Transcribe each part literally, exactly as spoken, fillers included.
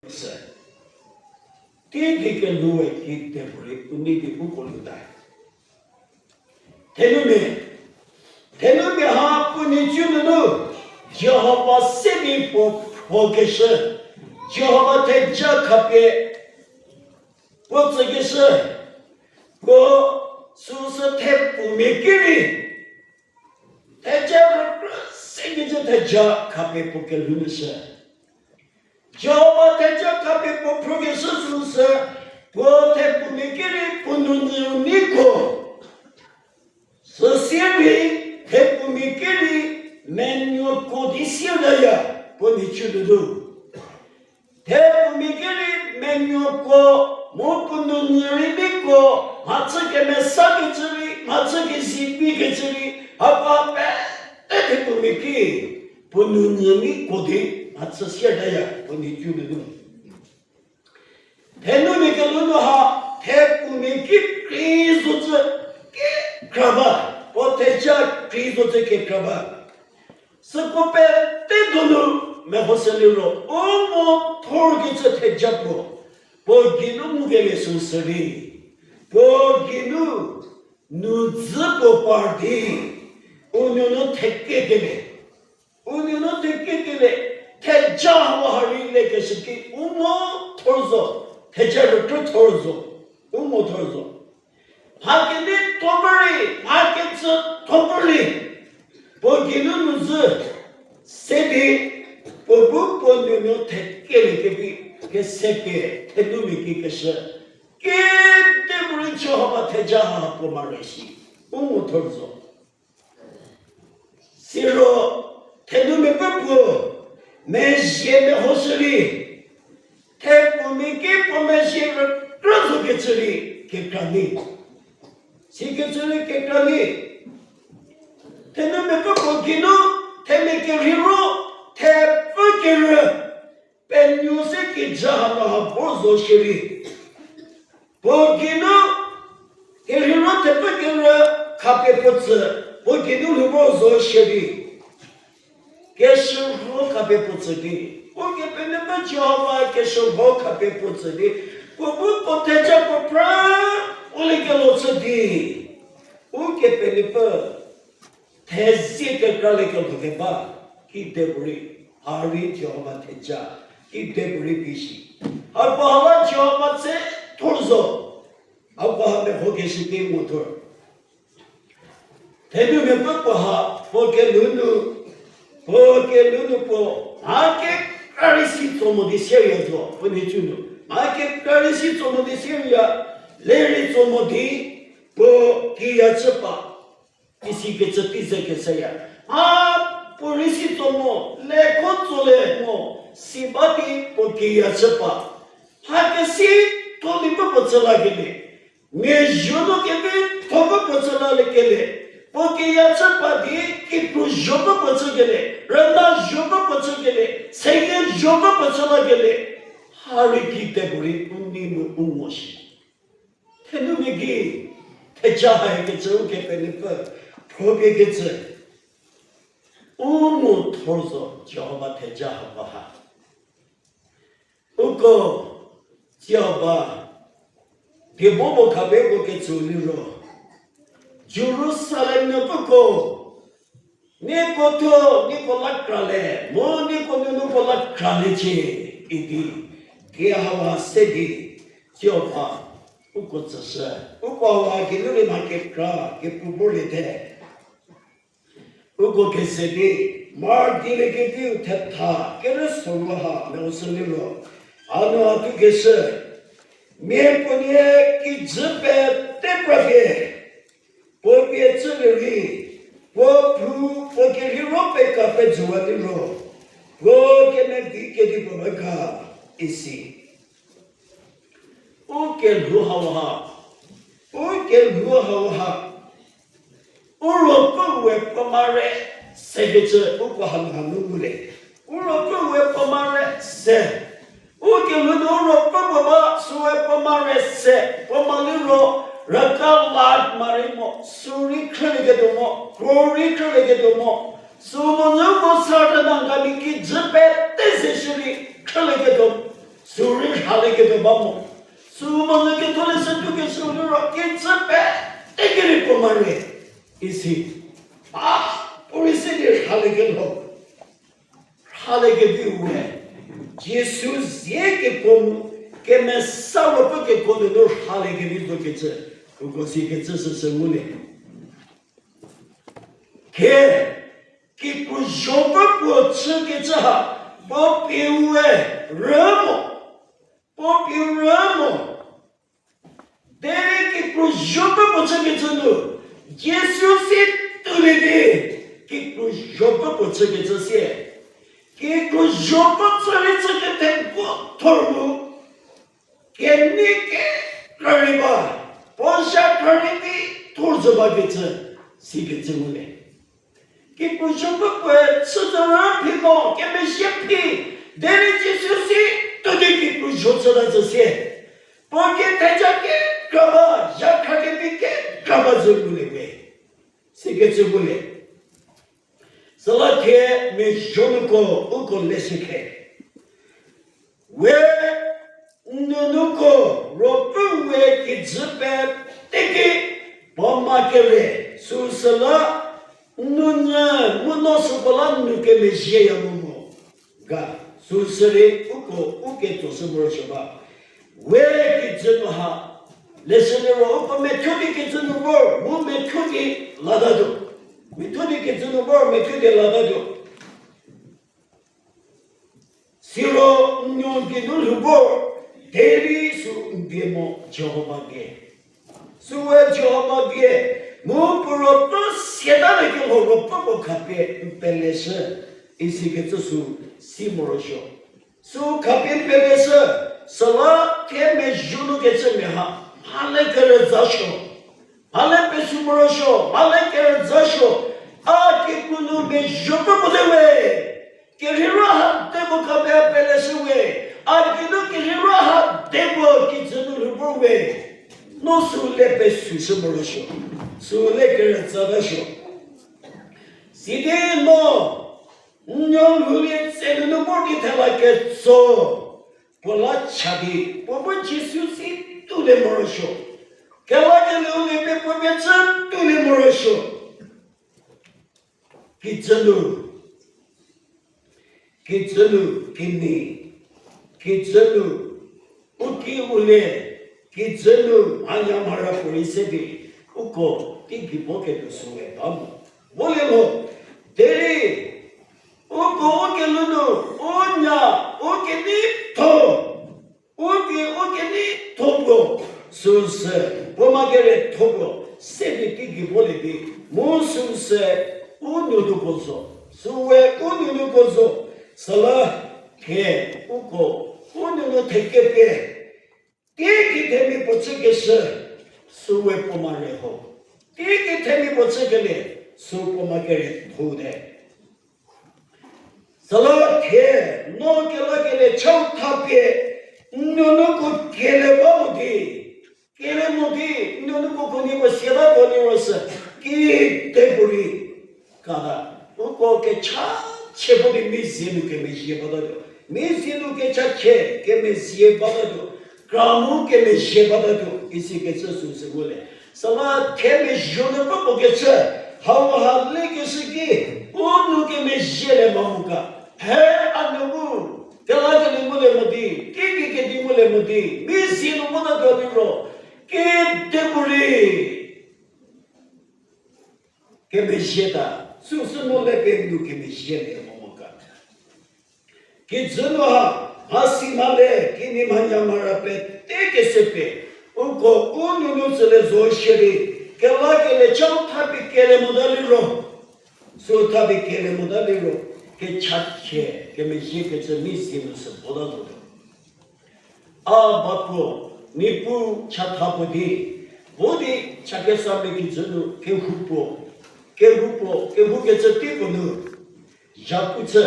sü. Tei di kelhou we ki de puorei u nei di uko lhou ta. Thenumia, thenumia ha puo nhicu nunu, Jihova se di puo phokeshü, Jihova theja khapie puo tsükeshü, puo süsü thepfumia ki rei, theja rükrü se kecü theja khapie puo kelhou nu shü. Jihova theja khapie puo phrükeshü süsü, puo thepfumia ki rei puo nounyü u neiko. Süsie rei thepfumia ki rei menuoko di sietaya puo nhicu nunu. Thepfumia ki rei menuoko, mu puo nounyü rei neiko, mhachü kemesakecü rei, mhachü kezivi kecü rei, hako pete thepfumia ki, puo nounyü neiko di mhachü sietaya puo nhicu nunu. Thenumia kelhou nu ha, thepfumia ki krei zocü kekra ba, puo theja krei zocü kekra ba. Süko pete donu mehoshü liro, u mo thor kecü theja puo, puo geinu ngukelie süsü rei, puo geinu nudzü puo par di, u nuonuo thekekelie, u nuonuo thekekelie, theja hau ha rei lekeshü ki u mo thor zo, theja rükrü thor zo, u mo thor zo. Mha kedi thopfü rei, mha kecü thopfü rei, puo geinu nudzü se di, puo bu puo nuonuo thekelie kevi, kesepie thenumia ki keshü, kedipuorei Jihova theja ha puo mare shi, u mo thor zo. Siro, thenumiapfü puo mezhie mehoshü rei, thepfumia ki puo mezhie rükrü zo kecü rei kekra nyi. Sikecü rei kekra nyi. Thenumiapfü puo geinu, themia kerheiro, thepfü kerü, penuo se kijü hanu ha vor zo shierei, puo geinu kerheiro thepfü kerü khapie puo tsü, puo geinu lhou vor zo shierei, keshürho khapie puo tsü di, Ukepenuopfü Jihova keshürho khapie puo tsü di, puo bu puo theja puo pra, u liekelo chü di, Ukepenuopfü thezie kekra liekelo keba, kidepuorei, ha rei Jihova theja, kidepuorei pie shi. Hakoha la Jihova tse thor zo, hakoha mehokeshü ki mo thor. Thenumiapfü puo ha, puo kelhou nu, puo kelhou nu puo, mha kekra rei si tso mo di sieya zo, puo nhicu nu. Mha kekra rei si tso mo di sieya, lerei tso mo di, puo kiya chü pa. Isikecü tei ze keshüya. A, puo rei si tso mo, lekho tsolie mo, si ba di puo kiya chü pa. Mha kesi tho lipfü puo tsü lakelie. Mia zuo nu kevi thopfü puo tsü laliekelie. Puo kiya chü pa di kikru zuopfü puo tsükelie. Rüna zuopfü puo tsükelie. Seyie zuopfü puo tsü lakelie. Ha rei kidepuorei u nei mu u ngo shi. Thenumia ki, theja haikecü Ukepenuopfü, phropiekecü. U mo thor zo Jihova theja haba ha. Uko, Jihova, diebo bo khapie uko ketsü liro, Jerusalem nuopfüko, nieko thuo, nieko la kralie, mu nieko nuonuoko la kraliecie, idi, ki hau ha se di, Jihova, uko tsüshü, uko hau ha geinu rei mha kekra, kepu vorliete. Uko kese di, Mark dieliekeviu thetha, kerü soru ha, mehoshü liro. Hanu ha thu keshü, miapuonie kijü pete prapie, puo pie chülie rei, puo phou, puo kerheiro peka pejüwa liro, puo kemevi kedipuo ba ga, isi. U kelhou hau ha, u kelhou hau ha, u ruopfüe puo mare sekecü uko hanu hanu ngulie. U ruopfüe puo mare se. U kelhou nu u ruopfü puo ba süe puo mare se, puo ma liro, rüka lakh marei mo, sü rei khrülieketuo mo, crore rei khrülieketuo mo, sü monyü mo sa rüna ngami kijü pete ze shierei khrülieketuo mo. Sü rei rhalieketuo ba mo. Sü monyü ketholeshü tuokeshüu liro kijü pete ki rei puo mare. Isi. Ba, puo rei se di rhaliekelho. Rhaliekevi we. Jisu zie kekuo mu, kemesa ruopfü kekuo nunu rhaliekevi zokecü. Uko sikecü süsü ngulie. Ke, kikru zopfü puo chükecü ha, puo pie we rü mo, puo pie rü mo. Derei kikru zopfü puo chükecü nu, Jisu si tuolie di, kikru zopfü puo chükecü sie. Kikru zopfü chü rei chü kethegu thor mu, kenei kekra rei ba, puo zha kra rei vi thor zo bakecü, sikecü ngulie. Kikru zopfü puoe chütuo rü phi mo, kemezhie phi, derei Jisu si tuo di kikru zo chüta zhü sie. Puo ketheja kekra ba, zha kra kevi kekra ba zhü ngulie we. Sikecü ngulie. Süla thie mezhonuko uko leshükhe. We n nuonuoko ruopfü we kijü pete ki puo ma kere, süsü la n nunyü mu no süko la n nu kemezhieya mo mo ga, süsü rei uko u ketsoshü morosuo ba. We kijü nu ha, leshü liro uko methuo di kijü nu vor mu methuo di latatuo. Methuo di kijü nu vor methuo di latatuo. Siro n nuo n die nu lhou vor, derei sü n die mo Jihova die. Süu Jihova die, mu puo ruopfü siatalie kelho ruopfü puo khapie n peleshü, isikecü sü si morosuo. Sü khapie n peleshü, süla thie mezhonu kecü mia ha, mhale kerüzasuo. Mhale pesu morosuo, mhale kerüzasuo, a kikru nu mezhopfü puo te we. Kerheiro ha debo khapie peleshü we, a geinu kerheiro ha debo kijü nu lhou vor we. No sü le pesushü morosuo, sü le kerüzatasuo. Sidi no, n nuo lhoulie tse nunu vor di thela ketso, puo la cha di, puo bu Jisu si tuolie morosuo. Kelakelieu lie pie puo pie chü tuolie morosuo. Kijü nu, kijü nu kinyi, kijü nu u ki u le, kijü nu mhanya mhara puorei se di, uko teigei voketuo süwe ba mo. Volie lho, derei uko u kelhou nu, u nya, u keneitho, u ki u keneitho puo, süsü, puo ma kere tho puo, se di teigei volie di, mu süsü, u nuonuoko zo, süwe u nuonuoko zo, süla, thie, uko, u nuonuo thekepie, teigei themia puo chükeshü, süwe puo ma re ho. Teigei themia puo chükelie, sü puo ma kere thote. Süla thie, no kelakelie chau thapie, n nuonuoko kele ba mo di, kele mo di, n nuonuoko khunhie puo siatatuo liro sü, kedipuorei, kata, uko kechachie puo di mi zie nu kemezhie batatuo, mi zie nu kechachie kemezhie batatuo, kra mu kemezhie batatuo, isikecü süsü ngulie. Süla thie mezhonu puo puo kecü, hau ha lekeshü ki, u nu kemezhielie mo mo ga. He a nuo bu, kelakelie ngulie mo di, kikikedi ngulie mo di, mi zie nu votatuo liro, kedipuorei kemezhieta, süsü no le pie nu kemezhielie mo mo ga. Kijü nu ha, mhasi mhale, kinyi mhanya mhara pete kese pie, uko u nuonu tsülie zo shierei, kelakelie chau thapie kele mota liro, sü thapie kele mota liro, kechachie kemezhiekecü mi zie nu sü vota zotuo. A ba puo, Niepuu chatha puo di, vo di chakesamia kijü nu kehoupuo, kehoupuo, kehoukecü tei puo nu, zhapu chü.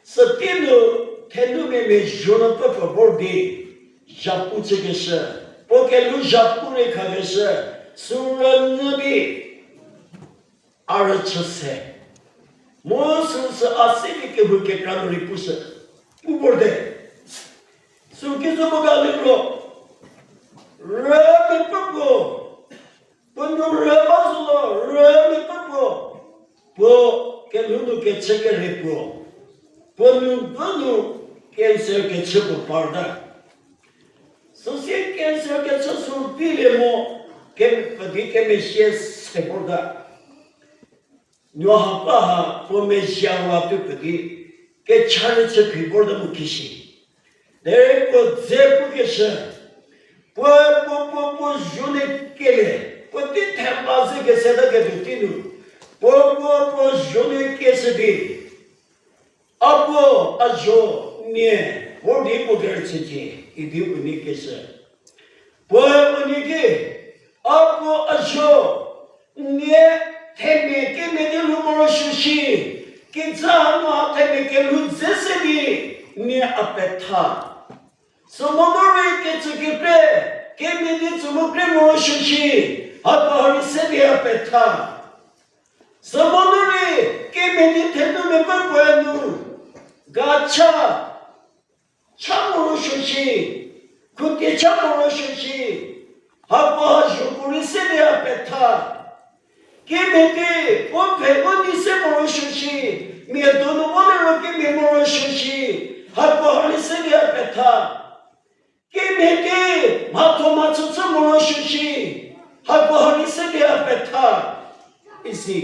Sütei nu, thenumia mezhonupfü puo vor di, zhapu chükeshü, puo kelhou zhapu rei khakeshü, sü rünyü di, a rüchü se. Mu süsü a se di kehou kekra nu rei pushü, pu vorte. Sü ki zo mo ga liro, rümi pfü puo, puo nu rü ba zo lo, rümi pfü puo, puo kelhou nu kechü kerhei puo, puo nu bu nu cancer kechü puo parta. Süsie cancer kechü sü vilie mo, ke-, pedi kemezhie se vorta. Nuo hapa ha puo mezhie wa tuo pedi, kecha rei chü phi vorta mu kishi. Derei puo dze pukeshü, puo, puo, puo, puo zho nu kelie, puo tei thela ze keseta ketuo tei nu, puo, puo, puo zho nu keshü di, a puo, a zho, nie, vor di puo kerüchücie, idi unie keshü. Puoe unie ki, a puo, a zho, nie themia kemhie di lhou morosuo shi, kijü hanu a themia kelhou dze se di, nie a petha. Sümo nu rei kecü kekre, kemhie di tsü mu kre morosuo shi, hako ha rei se di a petha. Sümo nu rei kemhie di thenu mepfü puoe nu, ga cha, cha morosuo shi, khutie cha morosuo shi, hako ha zho puo rei se di a petha. Kemhie di, u phe u nei se morosuo shi, mia donu vo liro kemhie morosuo shi, hako ha rei se di a petha. Kemhie di, mhatho mhachü chü morosuo shi, hako ha rei se di a petha. Isi,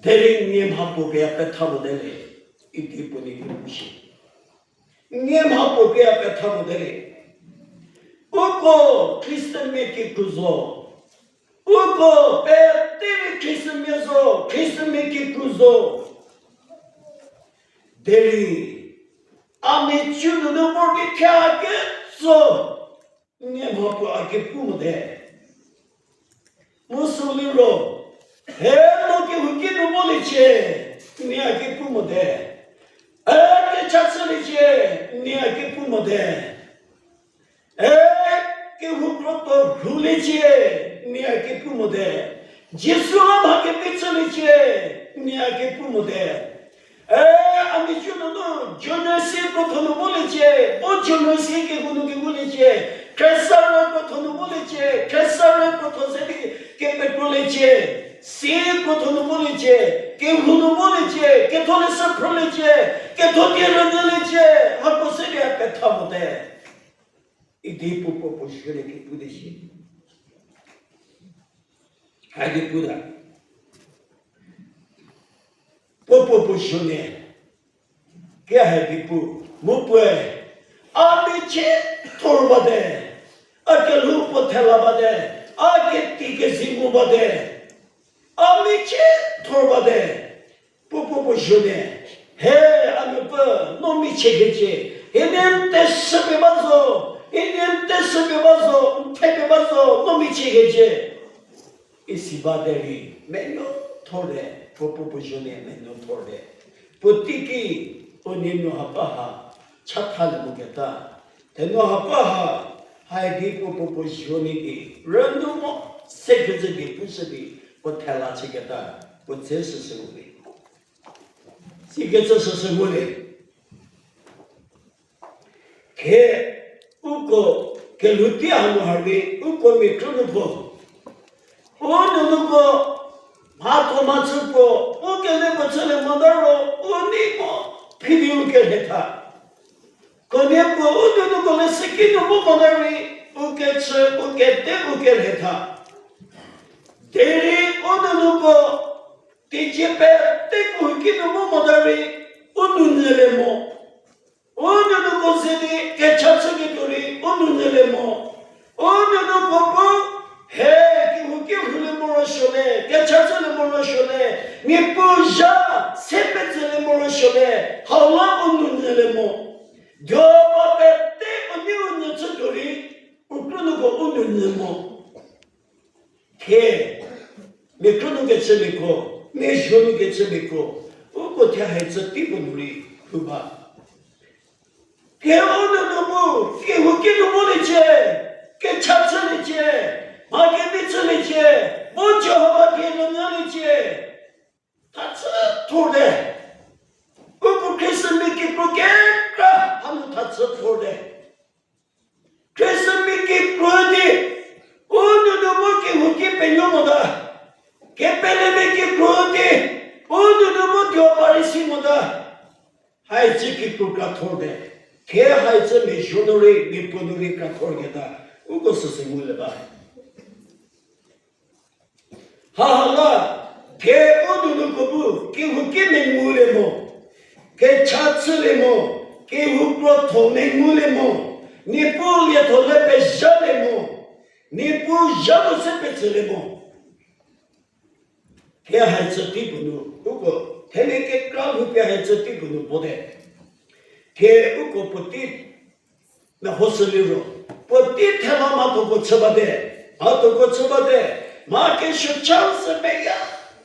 derei nie mha puo pie a petha mote le, idi puo nie ki pu shi. Nie mha puo pie a petha mote le. Uko Christian mia kikru zo. Uko pete rei Christian mia zo, Christian mia kikru zo. Derei a miacü nunu vor di thie a ketso, nie mha puo a ki pu mote. Mu sü liro, he no kehouki nu voliecie, nie a ki pu mote. E kecha chüliecie, nie a ki pu mote. E kehou kroto rhuliecie, nie a ki pu mote. Jisu la mha kevi chüliecie, nie a ki pu mote. E, a miacü nunu, Junior C krotho nu voliecie, o Junior C kehou nu ki voliecie, Khriesarü krotho nu voliecie, Khriesarü krotho se di kepekroliecie, C krotho nu voliecie, kehou nu voliecie, ketholeshü phrüliecie, ketho die rünyüliecie, hako se di a petha mote. Idi puo puo puo zhülie ki pu di shi. Hadi puta. Puo puo puo zhülie. Ke hadi pu. Mu puoe, a michie thor bate. A kelhou puo thela bate. A keti kezi ngu bate. A michie thor bate. Puo puo puo zhülie. He, a nuopfü, no michie hiecie. Hie nie n teshüpie ba zo. Hie nie n teshüpie ba zo, n thepie ba zo, no michie hiecie. Isi ba derei, menuo thorte, puo puo puo zhülie menuo thorte. Puo teiki, unie nuo hapa ha, chathalie moketa. Thenuo hapa ha, haidi puo puo puo zhülie ki, rünu mo, sekecü di pushü di, puo thela chüketa, puo dze süsü ngulie. Sikecü süsü ngulie. Ke uko kelhou tei hanu ha rei uko mia krünuoko, u nuonuoko, mhatho mhachü puo, u kele puo chülie mota ro, u nei mo, phidi u kerhe tha. Khunhie puo u nuonuoko leshüki nu bu mota rei, u kechü, u kete, u kerhe tha. Derei u nuonuoko, teicie pete kehouki nu bu mota rei, u nou nyülie mo. U nuonuoko ze di kecha chüketuo rei u nou nyülie mo. U nuonuoko bu, he, kehouki rhulie morosuole, kecha chülie morosuole, Niepuu zha se petsülie morosuole, hau la u nou nyülie mo. Dioba pete u nei u nyü chütuo rei, u krünuoko u nou nyü mo. Thie, mia krünuokechümiako, mia zhünuokechümiako, uko thie hie tsü tei puo nu rei lhou ba. Thie u nuonuo bu, kehouki nu voliecie, kecha chüliecie, mha kevi chüliecie, mu Jihova die rünyüliecie. Thachü thorte. Uko Christian mia kikru kekra hanu thachü thorte. Kehouki penuo mota. Kepelemi kikru di, u nunu mu tuo Farisi mota. Haicü kikru krathor te. Thie haicü mezho nu rei, miapuo nu rei krathor keta. Uko süsü ngulie ba. Haha la, thie u nunuko bu, kehouki mengulie mo, kecha chülie mo, kehou krotho mengulie mo, Niepuu lietho le pezhalie mo, Niepuu zha mo se petsülie mo. Thie haicü tei puo nu, uko, themia kekra lhoupie haicü tei puo nu bote. Thie uko puotei mehoshü liro, puotei thela mhathoko chü bate, mhathoko chü bate, mha kesuo chau sü meya,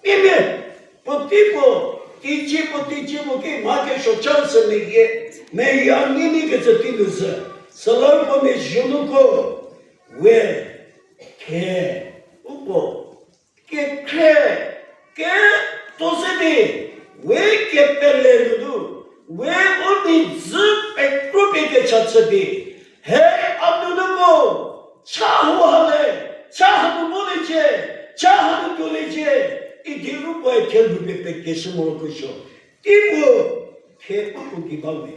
mimia, puotei puo, teicie puo teicie puo ki mha kesuo chau sü meyie, meya mimi kecü tei nu sü, süla uko mezho nuko, we, the, uko, kekhrie, keto se di, we kepele nunu, we u mhidzü pekrupie kecha chü di, he a nunuko, cha hau ha le, cha hanu moliecie, cha hanu tuoliecie, idi ukoe thelhoupie pekeshü morokesuo. Tei puo, thie uko gei ba we.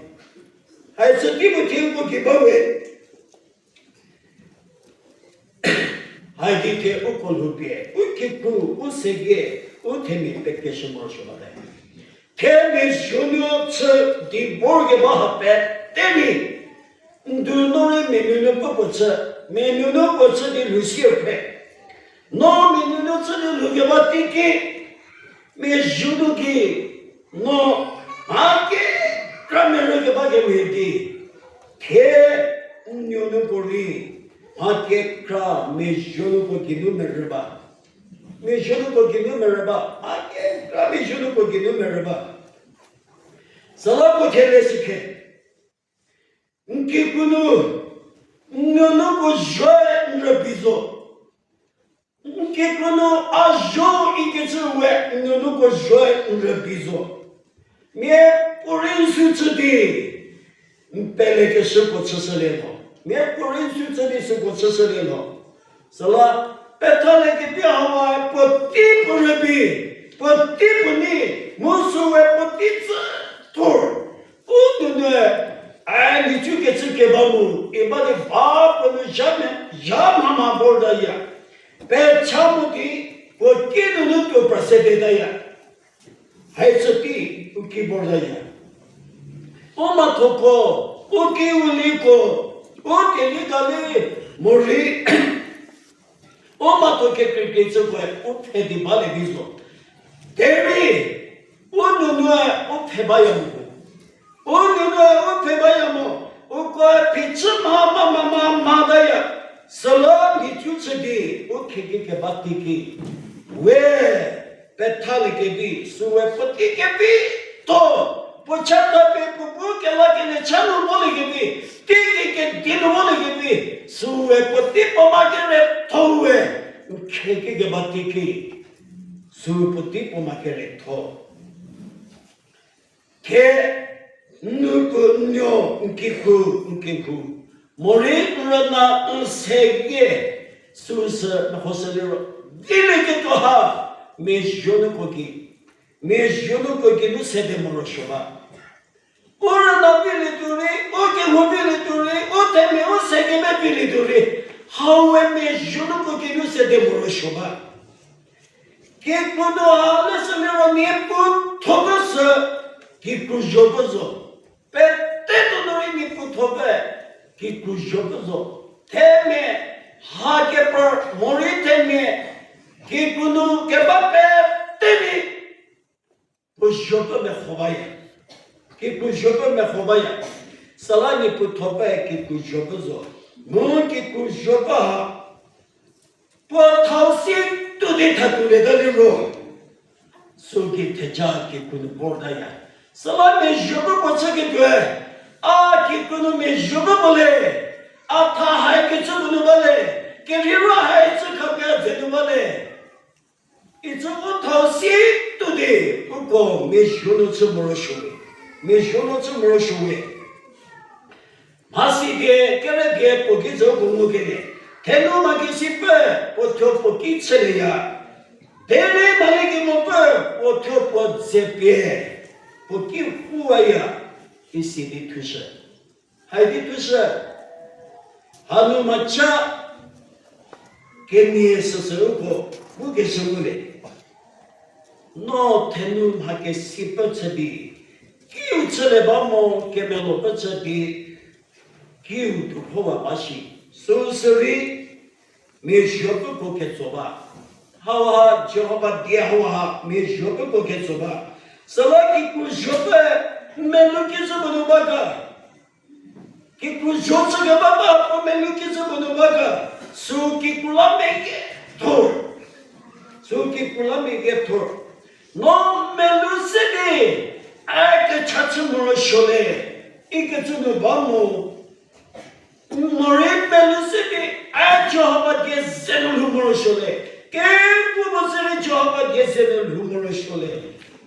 Haicü tei puo thie uko gei ba we. Haidi thie uko lhoupie, u kikru, u segie, u themia pekeshü morosuo bate. Thie mezho nu chü di vor keba ha pete rei, ndu no rei mia nunu puo puo chü, mia nunu puo chü di lhou sie phre. No mia nunu chü di lhoukeba teiki, mezho nu ki, no, mha kekra merü keba kemhie di, thie n nuonuoko rei, mha kekra mezho nuoko geinu merü ba. Mezho nuoko geinu merü ba, mha kekra mezho nuoko geinu merü ba. Süla puo thie le sikhe. N kikru nu, n nuonuoko zhoe n rübei zo. N kikru nu a zho ikecü we n nuonuoko zhoe n rübei zo. Miapuorei n sü chü di, n pelekeshüko chüshülie lho. Miapuorei n sü chü di süko chüshülie lho. Süla, pethaliekevi hawa puotei puo rübei, puotei puo nei, mu süwe puotei tsü thor. U nunu, a nhicu kecü keba mu, i ba di ba puo nu zha me, zha mha mha vortaya. Pecha mu di, puo ki nunu tuo pra se tetaya. Haicü tei, u ki vortaya. U mhathoko, u ki u liko, u keli kali, morei, u mhatho kekreikreicükoe u pfhe di balie vi zo. Derei, u nunue u pfhe baya mo. U nunue u pfhe baya mo. Ukoe phichü mha mha mha mha mhataya. Süla nhicu chü di u kheki keba teiki, we, pethaliekevi, süwe puotei kevi tho, puo chatha pie puo bu kelakelie cha nu voliekevi, teiki kedi nu voliekevi, süwe puotei puo ma kere tho we, n kheki keba teiki, sü puotei puo ma kere tho. Thie, n nuonuo, n kikru, n kikru, morei n rüna n se vie, süsü n hoshü liro, vilieketuo ha, mezho nuoko gei, mezho nuoko geinu sede morosuo ba. U rüna vilietuo rei, u kehou vilietuo rei, u themia u se keme vilietuo rei, hau we mezho nuoko geinu sede morosuo ba. Kikru nu ha leshü liro mia puo tho pfü sü, kikru zho pfü zo. Pete tuo nu rei mia puo tho pfü, kikru zho pfü zo. Themia, ha kepar morei themia, kikru nu keba pete rei, puo zho pfü meho baya. Kikru zho pfü meho baya. Süla mia puo tho pfü kikru zho pfü zo. Mu kikru zho pfü ha, puo thau si tuo di thatuolieta liro, sü gei theja kikru nu vortaya. Süla mezho pfü puo chüketuoe, a kikru nu mezho pfü puo le, a tha haikecü puo nu ba le, kerheiro haicü khapie a dze nu ba le. Icü u thau si tuo di, uko mezho nu chü morosuo we, mezho nu chü morosuo we. Mhasi die, kere die puo ki zo puo ngukelie. Thenu mha kesipfü puo thuo puo ki chülieya. Derei mhale kemopfü puo thuo puo dze pie puo ki huwaya, isi di thushü. Hai di thushü. Hanu mhacha kenie süsü uko pukeshü ngulie. No thenu mha kesipfü chü di, kiu chülie ba mo kemelopfü chü di, kiu tuo khowa ba shi. Süsürei, mia zuopfüko ketso ba. Hauha Jihova die hauha mia zuopfüko ketso ba. Süla kikru zuopfü melou kicü puo nu ba ga. Kikru zuo chükeba ba puo melou kicü puo nu ba ga. Sü kikru la mia kethor. Sü kikru la mia kethor. No melou se di, a kecha chü morosuo le, ikecü nu ba mo. Morei melou se di, a Jihova die ze nu lhou morosuo le. Kekuo mo se di Jihova die ze nu lhou morosuo le,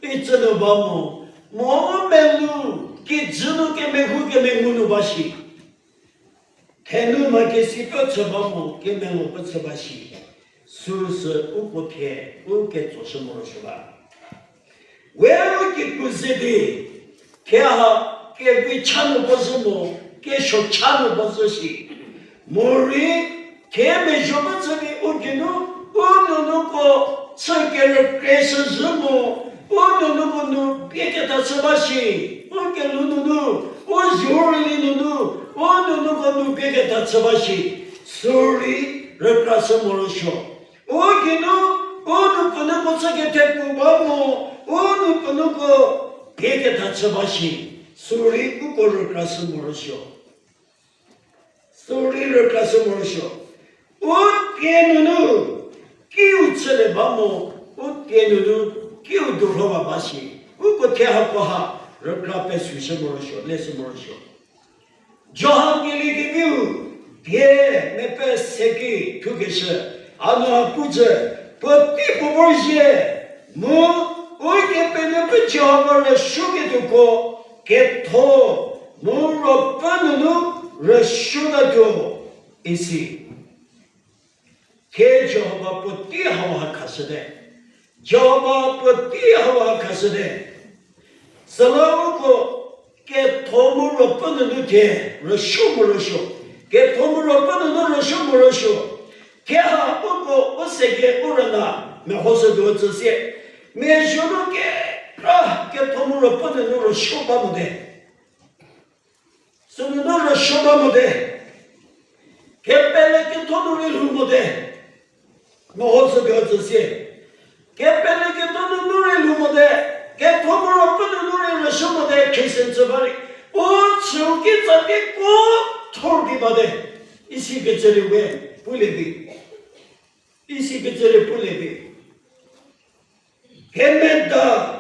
icü nu ba mo. Mo u melou, kijü nu kemehou kemengu nu ba shi. Thenu mha kesipfü chü ba mo, kemelopfü chü ba shi. Süsü uko thie, u ketsoshü morosuo ba. We u kikru ze di, thie ha kevi cha nu ba zhü mo, kesuo cha nu ba zhü shi. Morei thie mia zuopfü chü di u geinu, u nunuko chü kerükrie shü zhü mo, u nunuko nu pie ketha chü ba shi, u kelhou nunu, u zuorüli nunu, u nunuko nu pie ketha chü ba shi, sürei rükrashü morosuo. U geinu, u nupfünuko chü kethepfu ba mo, u nupfünuko pie ketha chü ba shi, sürei uko rükrashü morosuo. Sürei rükrashü morosuo. U tie nunu, kiu chülie ba mo, u tie nunu, kiu durowa ba shi. Uko thie hako ha, rükra pesushü morosuo, leshü morosuo. Johan Keliekevitho, die mepfü seki thukeshü, a nu a pu cü, puotei puo vorzhie, mu, u Kepenuopfü Jihova rüsuoketuoko, ketho, mu ruopfü nunu rüsuotatuo, isi. Thie Jihova puotei hauha khashüte. Jihova puotei hauha khashüte. Süla uko ketho mu ruopfü nunu thie rüsuo morosuo. Ketho mu ruopfü nunu rüsuo morosuo. Thie ha uko u seki u rüna mehoshütuo tsü sie. Mia zuo nu kekra ketho mu ruopfü nunu rüsuo ba mote. Sünunu rüsuo ba mote. Kepele ketho nu rei lhou mote. Mehoshütuo tsü sie. Kepele ketho nunu rei lhou mote. Ketho mu ruopfü nunu rei rüsuo mote, Christian chü ba rei. U chüu kitsa di kuo thor di bate. Isikecü rei we pulie vi. Isikecü rei pulie vi. Kemeda,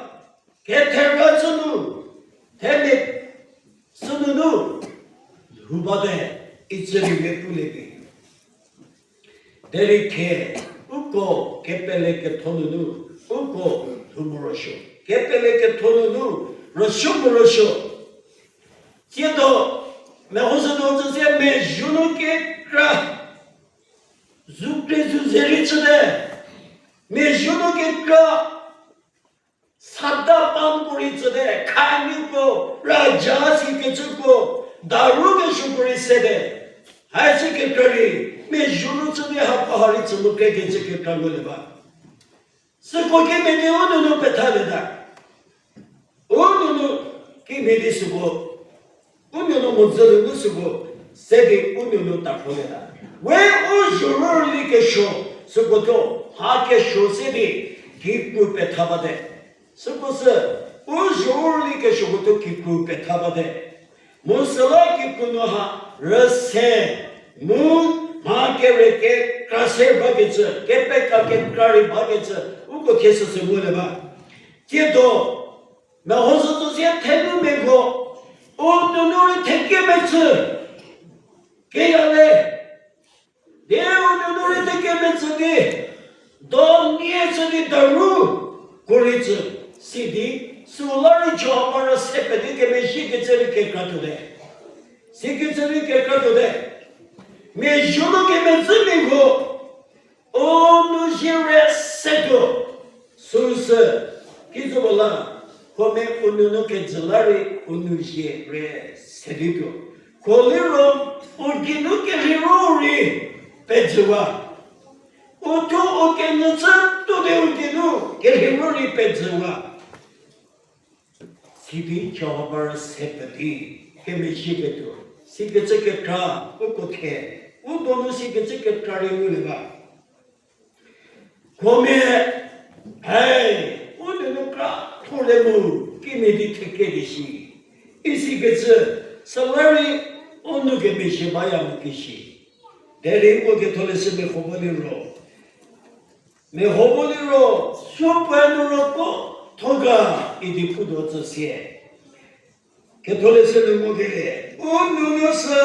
kethera chü nu, themia sünunu lhou bate, icü rei we pulie vi. Derei thie, uko kepele ketho nunu, uko lhou morosuo. Kepele ketho nunu, rüsuo morosuo. Tsiedo, mehoshütuo tsü sie mia zuo nu kekra, zu kre zu ze rei chüte, mia zuo nu kekra, sada pamko rei tsüte, khaniko, raja sikecüko, daru kesuoko rei sete. Haisi kekra rei, mia zuo nu chü di hako ha rei chü mu kekecü kekra ngulie ba. Süko kimhie di u nunu pethalieta. U nunu kimhie di süko, u nunu mhodzü nunu süko, se di u nunu takholieta. We u zhorüli kesuo, süko thuo, mha kesuo se di, kikru petha bate. Süko sü, u zhorüli kesuoko thuo kikru petha bate. Mu süla kikru nu ha rüse, mu mha kere kekra se bakecü, kepeka kekra rei bakecü, uko thie süsü ngulie ba. Tsiedo, mehoshütuo sie thenumiako, u nunu rei thekemetsü, keyale, di u nunu rei thekemetsü di, do nie chü di daru, ko rei tsü, sidi, süla rei Jihova rüse pedi kemezhiekecü rei kekra tuote. Sikecü rei kekra tuote. Mia zuo nu kemezhü mia ho, u nou zie rei setuo. Süsü, kijü puo la, huomia u nou nu kejü la rei u nou zie rei se di tuo. Huo liro, u geinu kerheiro rei pejüwa. U thuo u kenyü chü tuo di u geinu kerheiro rei pejüwa. Sidi Jihova rei se pedi, kemezhieketuo, sikecü kekra, uko the, u donu sikecü kekra rei ngulie ba. Huomia, hai, u nou nu kra tholie mu, kimia di theke di shi. Isikecü, süla rei, u nou kemezhie baya mo ki shi. Derei uko ketholeshü meho vo liro. Meho vo liro, supuoe nu ro ko, thoga, idi putuo tsü sie. Ketholeshü nu ngukelie, u nou nu sü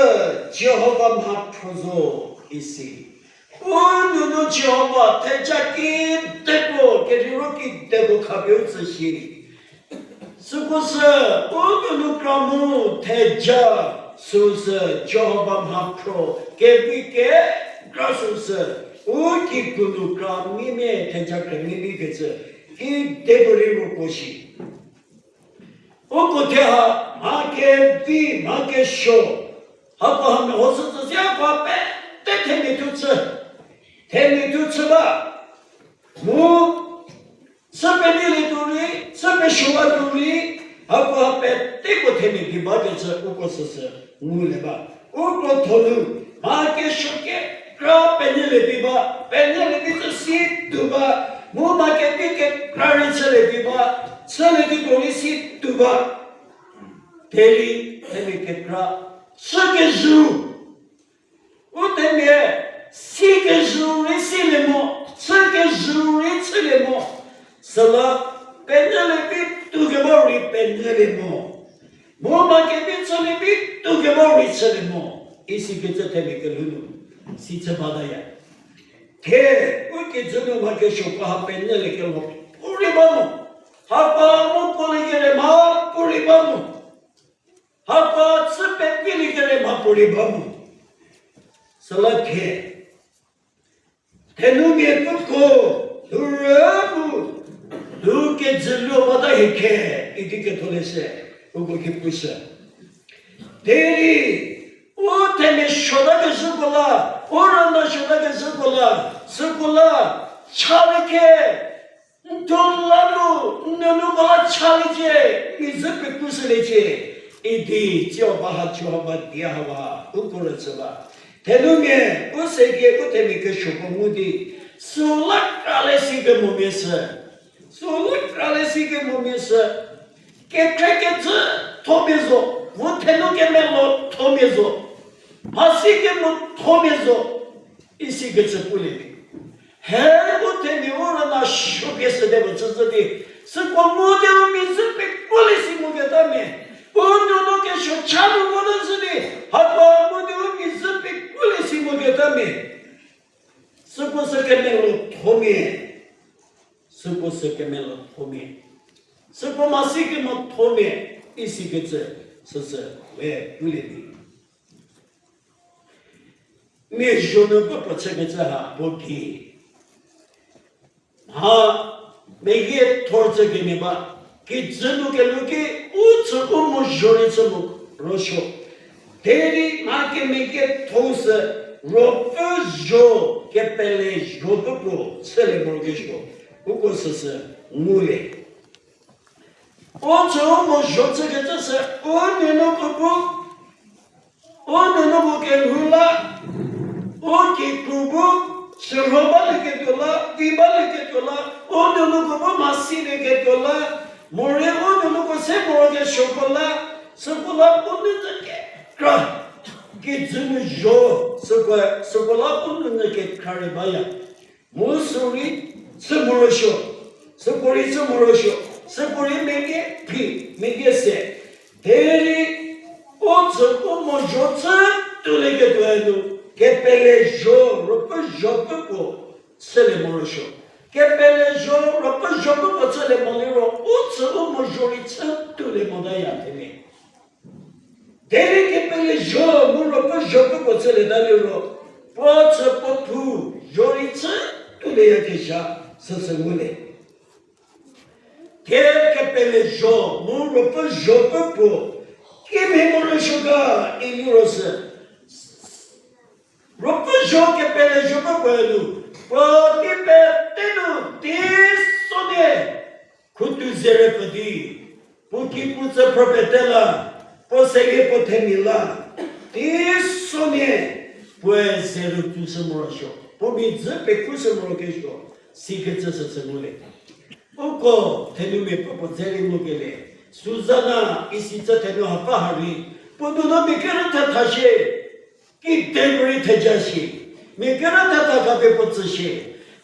Jihova mhaphro zo isi. U nou nu Jihova theja kedipuo, kerheiro kedipuo khapie u tsü shi. Süko sü, u nou nu kra mu theja, süsü Jihova mhaphro, kevi kekra süsü, u kikru nu kra mimia theja kra mimia kecü, kedipuo rei ro ko shi. Uko the ha, mha kevi, mha kesuo, hakoha mehoshü tsü sia hakoha pete themia thuo chü, themia thuo chü ba. Mu, chü penyilietuo rei, chü pesuowatuo rei, hakoha peteko themia gei bakecü uko süsü ngulie ba. Uko thonu, mha kesuo kekra penyilie vi ba, penyilie vi tsü si tuo ba, mu mha kevi kekra rei chülie vi ba, chülie vituo rei si tuo ba. Derei themia kekra, chü kezhü u themia, si kezhü rei silie mo, chü kezhü rei chülie mo, süla penyülie vi tuo keba rei penyülie mo. Mu mha kevi chülie vi tuo keba rei chülie mo. Isikecü themia kelhou nu si chü bataya. Thie, u kijü nu mha kesuoko ha penyülie kelho puorei ba mo. Hapa mu puolie kere mha puorei ba mo. Hapa chü pevilie kere mha puorei ba mo. Süla thie, thenumia puko, lhou rü mu, lhou kejü luo bata hie khe, idi ketholeshü, uko ki pushü. Derei, u themia suota kezhüko la, u rüna suota kezhüko la, süko la, chalie khe, n thuo la nu, n nou nuko la chaliecie, mizü pekushüliecie, idi Jihova ha, Jihova die hawa, uko rüchü ba. Thenumia, u seki u themia kesuoko ngu di, süla kralie si kemomia sü. Süla kralie si kemomia sü. Kekhrie kecü thomia zo, vo thenu kemelo thomia zo. Mhasi kemo thomia zo. Isikecü pulie vi. He u themia u rüna suopie süte puo chüzhü di, süko mu di u mizü pekuolie si moketa mia. U nou nu kesuo cha nu mo nu zhü di, hako mu di u mizü pekuolie si moketa mia. Süko sü kemelo thomia. Süko sü kemelo thomia. Süko mhasi kemo thomia. Isikecü, süsü, we, pulie vi. Mia zuo nu puo puo chükecü ha puo ki. Mha meyie thor chü kemhie ba, kijü nu kelhou ki u tsü u mo zuo rei chü morosuo. Derei mha kemeyie tho sü ruopfü zuo kepele zuopfü puo chülie morokesuo. Uko süsü ngulie. U tsü u mo zuo chükecü sü u nuonuoko bu, u nuonuoko kelhou la, u kikru bu, sürho balieketuo la, vi balieketuo la, u nuonuoko bu mhasilieketuo la, morei u nuonuoko se morokesuoko la, süko la u nou nyü kekra, kijü nu zuo, süko, süko la u nou nyü kekra rei baya. Mu sü rei chü morosuo, süko rei chü morosuo, süko rei meyie phi, meyie se. Derei u tsü u mo zuo chü tuolieketuo nu, kepele zuo ruopfü zuopfü puo chülie morosuo. Kepele zuo ruopfü zuopfü puo chülie mo liro, u tsü u mo zuo rei chü tuolie motaya themia. Derei kepele zuo mu ruopfü zuopfü puo Sülieta liro, puo chü puo phu, zhorei chü tuoleyakezha, süsü ngulie. Thie kepele zho, mu ruopfü zho pfü puo, kimhie morosuo ga, iliro sü. Ruopfü zho kepele zho pfü puo nu, puo ki pete nu, teisonie, khutu zerepfü di, puo ki puo tsü phrü pete la, puo seyie puo themia la, teisonie, puoe zeru tushü morosuo, puo midzü pekrushü morokesuo, sikecü süsü ngulie. Uko thenumia puo puo dze rei ngukelie, Suzana isi tsa thenu hapa ha rei, puo nuno mia kerü thetha shie, kide rei theja shie, mia kerü thetha khapie puo tsü shie,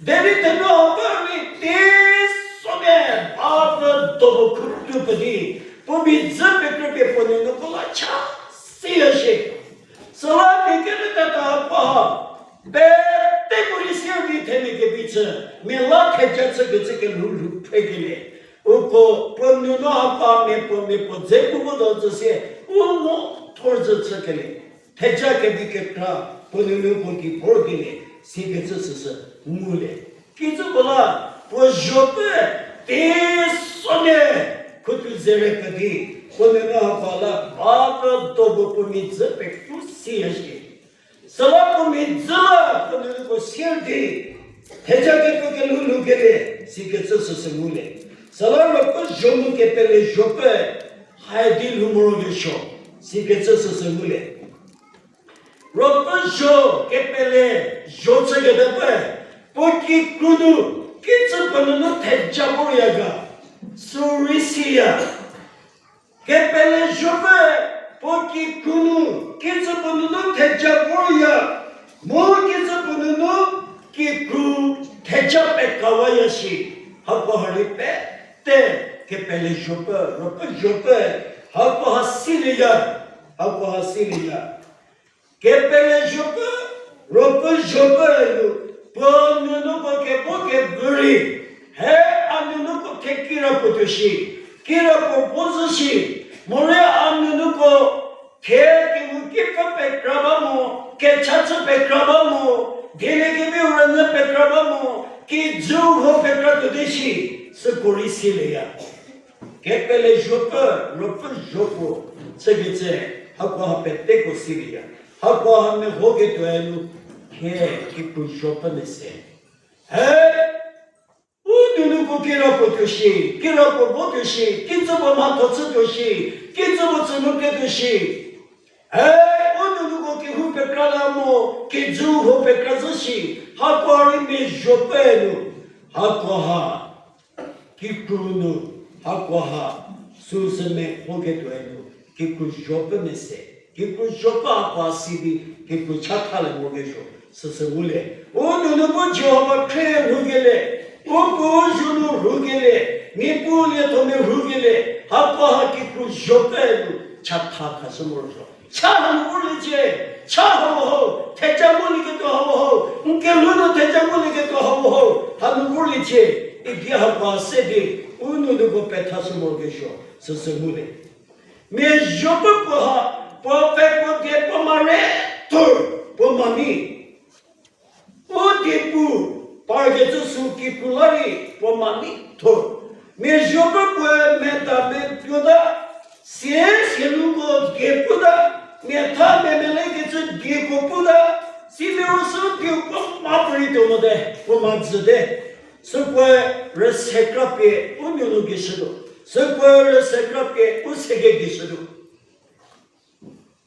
derei thenu hapa rei teisonie, a pfü do puo khutu pfü di, puo midzü pekrüpie puo nuno ko la cha siya shie. Süla mia kerü thetha hapa ha, pete puo rei sier di themia kevi chü, mia la theja chükecü kelhou lhou phrekelie. Uko puo nuno hapa mia puo mia puo dze pu vo do tsü sie, u mo thor zü chükelie. Theja kevi kekra, puo nuno puo ki vorkelie, sikecü süsü ngulie. Kijü puo la, puo zho pfü, teisonie, khutu zerepfü di, puo nuno hapa la, ba pfü do puo puo midzü pekru siya shie. Süla puo midzü la, puo nuno puo sier di, theja kepfü kelhou lhoukelie, sikecü süsü ngulie. Süla ruopfü zho nu kepele zho pfü, haidi lhou morokesuo, sikecü süsü ngulie. Ruopfü zho kepele zho chüketa pfü, puo kikru nu, kicü puo nuno theja vorya ga, sü rei siya. Kepele zho pfü, puo kikru nu, kicü puo nuno theja vorya, mu kicü puo nuno kikru theja pekawaya shi, hakoha rei pete kepele zho pfü, ruopfü zho pfü, hakoha silieya, hakoha silieya. Kepele zho pfü, ruopfü zho pfü nu, puo nunuko kevo kevü rei, he a nunuko thie kirapuo tuo shi, kirapuo vo zhü shi, morei a nunuko thie kehouki pfü pekra ba mo, kecha chü pekra ba mo, dieliekeviu rünyü pekra ba mo, kijüu ho pekra tuo di shi, süko rei silieya. Kepele zho pfü, ruopfü zho puo, chükecü, hakoha peteko silieya. Hakoha mehoketuoe nu, thie kikru zho pfü mese. He, u nunuko kirapuo tuo shi, kirapuo vo tuo shi, kicü puo mhatho chü tuo shi, kicü puo tsünu kre tuo shi. E, u nunuko kehou pekra la mo, kijüu ho pekra zhü shi, hakoha rei mia zho pfü nu, hakoha kikru nu, hakoha, süsü mehoketuoe nu, kikru zho pfü mese, kikru zho pfü hakoha si di, kikru chatha le mokesuo, süsü ngulie. U nunu bu Jihova khrie rhukelie, u puo u zuo nu rhukelie, mia puo lietho mia rhukelie, hakoha kikru zho pfü nu, chatha khashü morosuo. Cha hanu vorliecie, cha hau ho, theja ngulieketuo hau ho, n kelhou nu theja ngulieketuo hau ho, hanu vorliecie, idi hakoha se di, u nunuko pethashü morokesuo, süsü ngulie. Mia zho pfü puo ha, puo pfhe puo die puo mare thor, puo mami. U die pu, parkecü sü kikru la rei puo mami thor. Mia zho pfü puoe meta metuota, sie sienuko die puta, miatha memelekecü dieko puta, siliro sü dieu puo ma puorei tuo mote, puo ma jüte. Sükoe rüse krapie u nuonu gei shütuo. Sükoe rüse krapie u seke gei shütuo.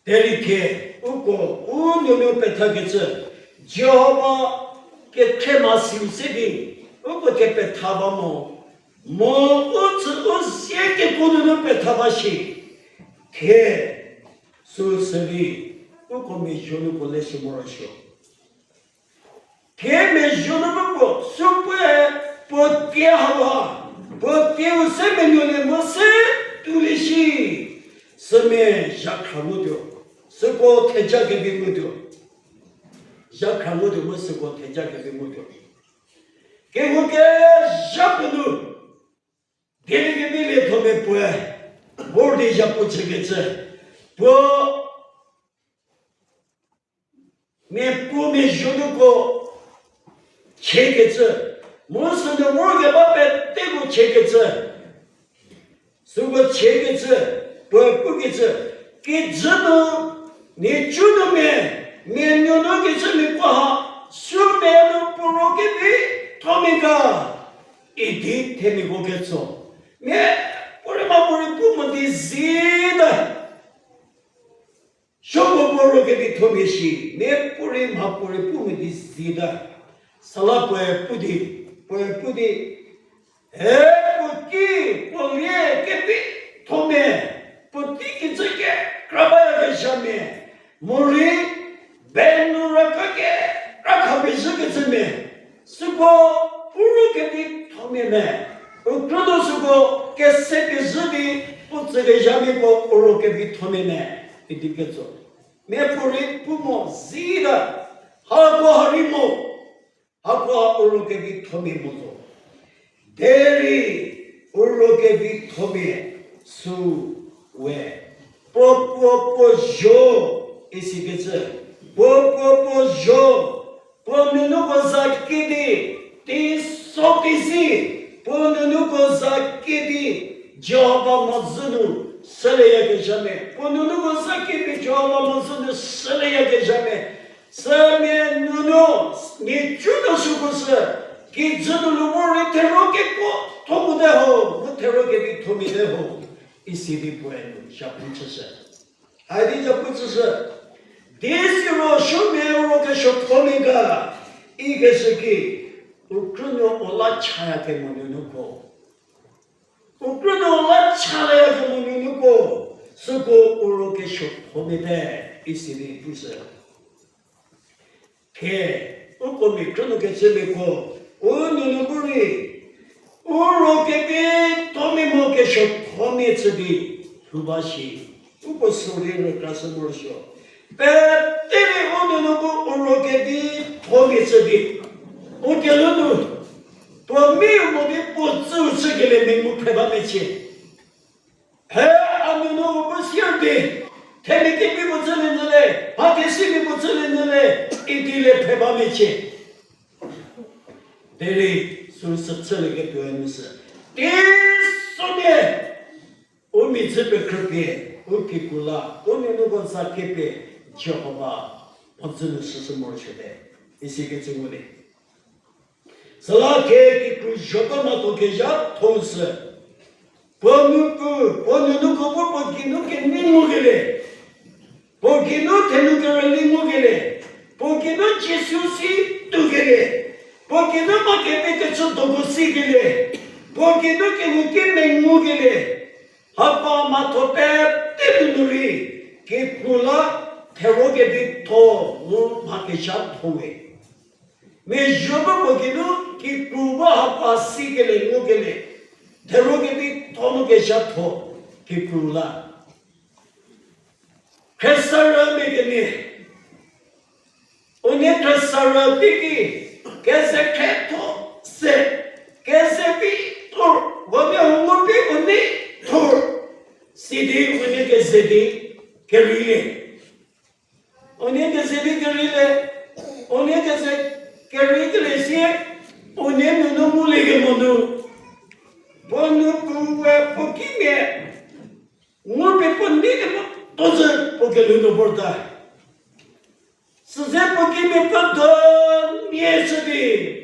Derei thie, uko u nuonu pethakecü, Jihova kekhrie mhasiu se di, uko thie petha ba mo, mo u tsü u sie kekuo nunu petha ba shi, thie, süsü di, uko mia zuonuko leshü morosuo. Thie mia zuonuko puo, süpuoe, puo tie hauha, puo tieu se menuolie mo se tuolie shi, sümia zhakhra ngutuo, süko theja kevi ngutuo. Zhakhra ngutuo mu süko theja kevi ngutuo. Kehou kezha puo nu, dieliekevi liethomia puoe, vor di zhapu chükecü, puo Mia puo mia zuonuko chiekecü, mu sünu vorkeba peteko chiekecü, süko chiekecü, puoe pukecü, kijü nu, nhicu nu mia, mia nuonuo kecü mia puo ha, sü mia nu puo ro kevithomia ga, idi themiako ketso. Mia puorei mhapuorei pu mo di zita. Supuo puo ro kevithomia shi, mia puorei mhapuorei pu mo di zita. Süla puoe pu di, puoe pu di, e, puo ki, puo lie kevithomia, puotei kijü kekra bayakezhamia, morei benu raka kekra khapie zhükecümia, süko u ro kevithomia me, u krünuo süko kese pie zhü di, puo tsükezhamia puo u ro kevithomia me, idi ketso. Mia puorei pu mo zita, hako ha rei mo, hako ha u ro kevithomia mo zo. Derei u ro kevithomia sü we, puo puo puo zho, isikecü, puo puo puo zho, puo nuonuoko za kedi, teiso teizi, puo nuonuoko za kedi, Jihova mhodzü nu shülieyakezhamia, puo nuonuoko za kedi Jihova mhodzü nu shülieyakezhamia, sümia nuonuo, nhicu nu süko sü, kijü nu lhou vo rei thero kekuotho mote ho, mu thero kevithomia te ho, isi di puoe nu zhapu chüshü. Haidi zhapu chüshü. Di siro sümia u ro kesuothomia ga, ikeshü ki, u krünuo u la chaya kemo nuonuoko, u krünuo u la chaya kemo nuonuoko, süko u ro kesuothomia te, isi di pushü. Ke, uko mia krünuo kechümiako, u nuonuo bu rei, u ro kevithomia mo kesuothomia chü di lhou ba shi, uko sü rei rükrashü morosuo. Pete rei u nuonuo bu u ro kevithomia chü di, u kelhou nu, puo mi mo di puo tsüu chükelie mengu phre ba mecie. He, a nuonuo u bu sier di, themia kevi puo chülie nyü le, mha kesimia puo chülie nyü le, idi le phre ba mecie. Derei sü sü chülieketuo nu sü, teisonhie, u mia chü pekhrüpie, u kikru la u nuonuoko za kepie, Jihova mhodzü nu shüshü morosuote, isikecü ngulie. Süla thie kikru zhoko mhatho kezhatho sü, puo nuonuo, puo nuonuoko bu puo geinu kenei ngukelie, puo geinu thenu kerüli ngukelie, puo geinu Jisu si tuokelie, puo geinu mha kepie kechü doko sikelie, puo geinu kehouki mengukelie, hako mhatho pete nunu rei, kikru la thero kevitho mu mha kezhatho we. Mia zuo bu puo geinu kikru ba hako sikelie ngukelie, thero kevitho mu kezhatho kikru la. Khriesarümia kenie, unie khriesarü teiki, keze khrietho se, keze vi thor, unie u ngu pi unie thor, sidi unie keze di kerei le. Unie keze di kerei le, unie keze kerei kelie sie, unie nuonuo ngulie kemo nu, puo nuopuoe puo kimia ngu pie puo nei kemo tuo zü puo kelhou nu vorta. Süze puo kimia puo do nie chü di,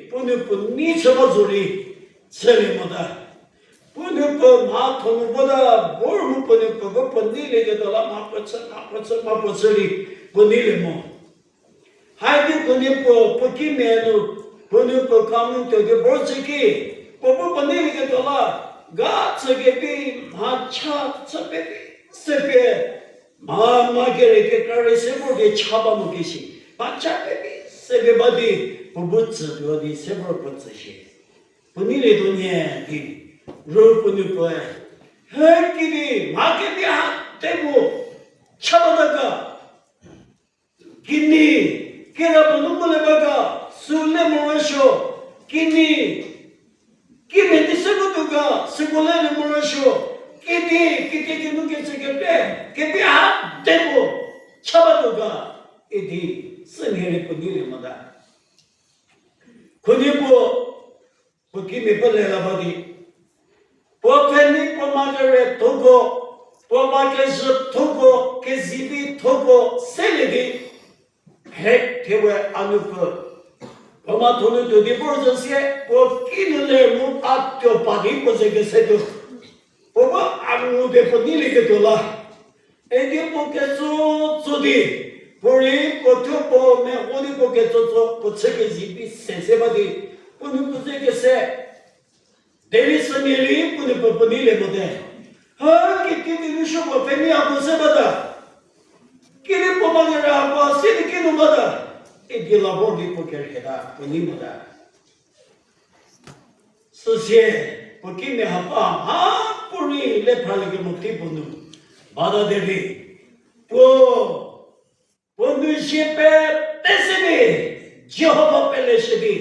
puo nuopuo nei chü ba zorei, chülie mota. Puo nuopuo mhatho nu vota, vor mu puo nuopuo bu puo neilieketuo la mha puo chü, mha puo chü, mha puo chü rei, puo neilie mo. Haidi puo nuopuo, puo kimia nu, puo nuopuo kamu tuo di vor chü ki, puo bu puo neilieketuo la, ga chü kevi, mha cha chü pevi, se pie, mha, mha kere kekra rei se vor di cha ba mo keshi, mha cha pevi, se pie ba di, puo bu tsütuo di se vor puo tsü shi. Puo neilietuo nyü di, ru puo nuopuoe, he kidi, mha kevi ha te mo, cha bata ga. Kinyi, kira puo nu ngulie ba ga, süu le morosuo. Kinyi, kimia di se ngutuo ga, süko le morosuo. Kidi, kidi kinu kecü kete, kevi ha te mo, cha batuo ga, idi. sü nhie rei puo neilie mota. Khunhie puo, puo kimia pele la ba di, puo pfhenei puo ma kere thoko, puo ma kezhü thoko, kezivi thoko selie di, he, thewe a nupfü, puo ma thonu tuo di vor zo sie, puo kinu ler mu a tuo pa di puo ze kese tuo. Puo bu a ngu pie puo neilieketuo la, idi puo ketso tso di, puorei puo thuo puo meho di puo ketso tso, puo chü kezivi se se ba di, puo nu puo ze kese. Derei sümia rei puo nu puo puo neilie mote. Ha, kiti di nu suo puo pfhenei a puo se bata. Kidi puo ma kere a puo se di kinu bata. Idi la vor di puo kerheta puo nei mota. Süsie, puo kimia hapa mha puorei le phraliekemo tei puo nu bata derei, puo, puo nu zie pete se di, Jihova peleshü di,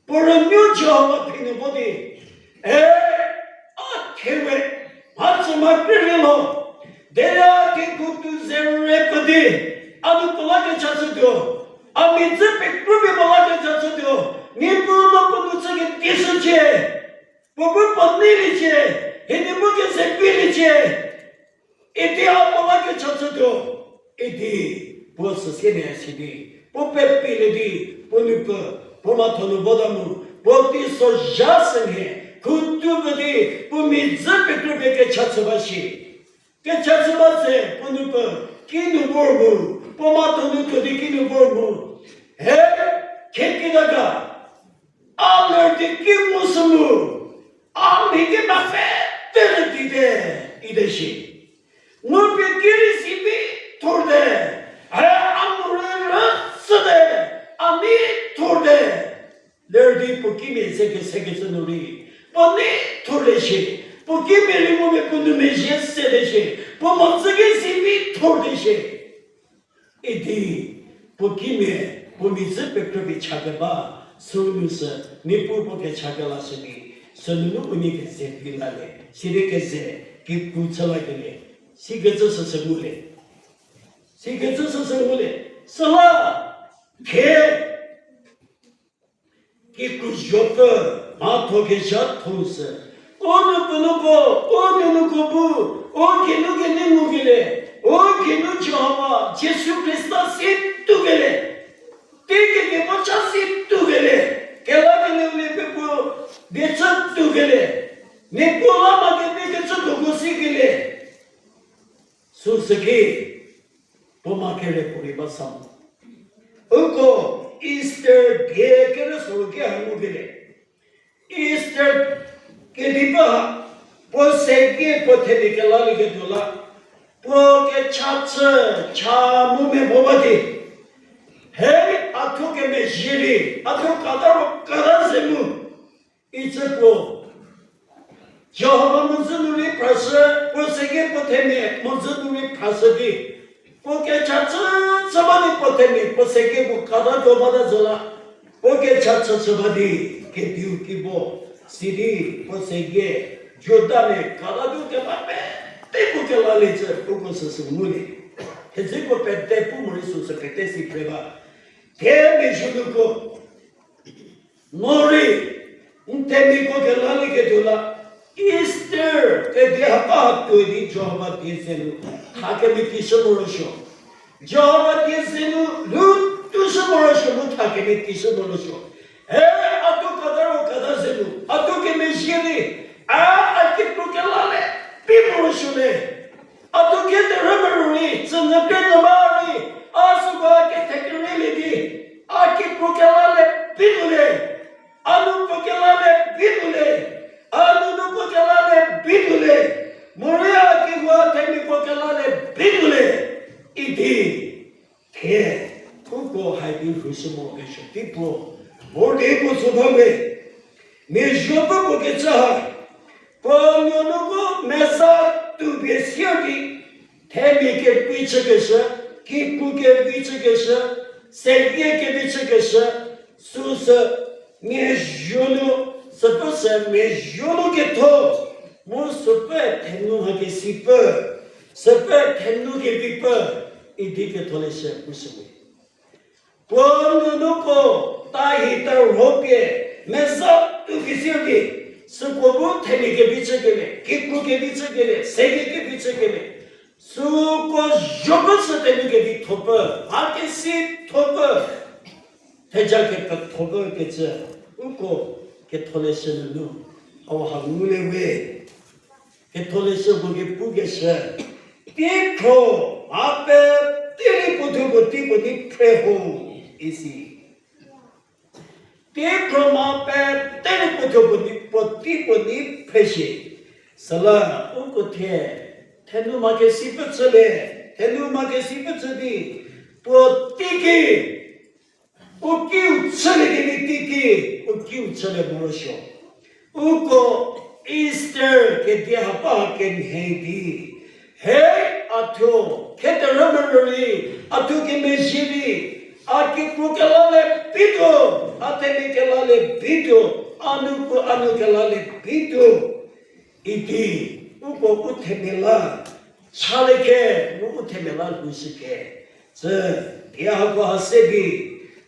puo rünuo Jihova phi nu vo di, e, a thewe, mhacü mha krülie lo, derei a kekuo tuo ze re pfü di, a nu puo la kecha chütuo, a mia dzü pekrüpie puo la kecha chütuo, Niepuu no puo nu chü kedi shücie, puo bu puo neiliecie, hie Niepuu keze piliecie, idi a puo la kecha chütuo, idi puo süsie mia si di, puo pepilie di, puo nu puo, puo mhatho nu bota mu, puo teisozha sü nhie, khutu pfü di, puo mia dzü pekrüpie kecha chü ba shi. Kecha chü ba se puo nu puo, kinu vor mu, puo mhatho nu tuo di kinu vor mu. He, khekidaka, a ler di ki mu sü mu, a mhi ki mha pete le di te, ite shi. Mu pie ki rei si bi thor te, he, a mu rei rüsü te, a mhi thor te. Ler di puo kimia ze kesekecü nu rei, puo nei thor te shi, puo kimia rei ngumia puo nu mezhie se te shi, puo mhodzü ki si bi thor te shi. Idi, puo kimia, puo mia dzü pekrüpie chakeba, süu nu sü, Niepuu puo kecha kelashü di, sünunu unie keze phi lalie, sidi keze, kikru chü lakelie, sikecü süsü ngulie. Sikecü süsü ngulie. Süla, khe, kikru zopfü, mhatho kezhatho sü, u nuonuoko, u nuonuoko bu, u geinu kenie ngukelie, u geinu Jihova, Jisu Khrista si tuokelie, teigei kemo cha si tuokelie, kelakelieu lie pie puo die chü tuokelie, Niepuu la ma kepie kecü tuoko sikelie. Süsü ki, puo ma kere puorei ba sa mo. Uko Easter die kere süu ki ha ngukelie. Easter kediba ha, puo sekie puo themia kelalieketuo la, puo kecha chü cha mu meho ba di, he, a thuo kemezhie rei, a thuo kata ro kata ze mu, icü puo Jihova mhodzü nu rei phrashü, puo sekie puo themia mhodzü nu rei phrashü di, puo kecha chü chü ba di puo themia puo sekie puo kata tuo bata zo la, puo kecha chü chü ba di, kediu kibo, sidi puo sekie, Judamia kata tuo keba pete puo kelalie cü uko süsü ngulie. Thedzeko pete pu morei süsü pete si phre ba. Themia zhünuoko, morei, n themiako kelalieketuo la, Easter kedi hapa ha tuoi di Jihova die ze nu, tha kemeti shü morosuo. Jihova die ze nu, lu tu shü morosuo mu tha kemeti shü morosuo. E, a thuo kata ro kata ze nu, a thuo kemezhie di, a, a kikru kelalie pi morosuo le. A thuo kederhü merü rei, tsünyü pie nyü ba rei, a süko a kethekereilie di, a kikru kelalie pi tuo le, a nuopfü kelalie pi tuo le, a nuonuoko kelalie pi tuo le, morei a kehou themiako kelalie pi tuo le, idi, thie, uko hai di rhushü mo kesuo tei puo, vor di puo sü ba we. Mia zuo ba puo kecü ha, puo nuonuoko meza tuo pie sier di, themia kevi chükeshü, kikru kevi chükeshü, sekie kevi chükeshü, süsü mia zuo nu, süpfü sü mia zuo nu ketho, mu süpfü thenu mha kesipfü, süpfü thenu kevipfü, idi ketholeshü pushü we. Puo nunuko tahi tarhopie meza tu kesiu di, süko bu themia kevi chükelie, kikru kevi chükelie, seyie kevi chükelie, süko zopfü sü tenu kevi thopfü, mha kesi thopfü, theja kepfü thopfü kecü, uko Ketholeshü nunu hau ha ngulie we. Ketholeshü puo kepukeshü, teikhro mha pete rei puo thuo puotei puo di phre ho, isi. Teikhro mha pete rei puo thuo puo di, puotei puo di phre shie. Süla uko thie, thenu mha kesi pfü chülie, thenu mha kesi pfü chü di, puo teiki u kiu chülie kevi teiki, u kiu chülie morosuo. Uko Easter kedi hapa kemhie di, he, a thuo, kheterhü merü rei, a thuo kemezhie di, a kikru kelalie vituo, a themia kelalie vituo, a nuko a nu kelalie vituo idi, uko u themia la chalie khe, mu u themia la lhoushü khe. Sü, di hako ha se di,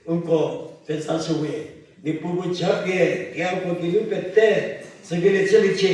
uko peza shüwe, Niepuu bu japie, di hako geinu pete, sükelie chüliecie.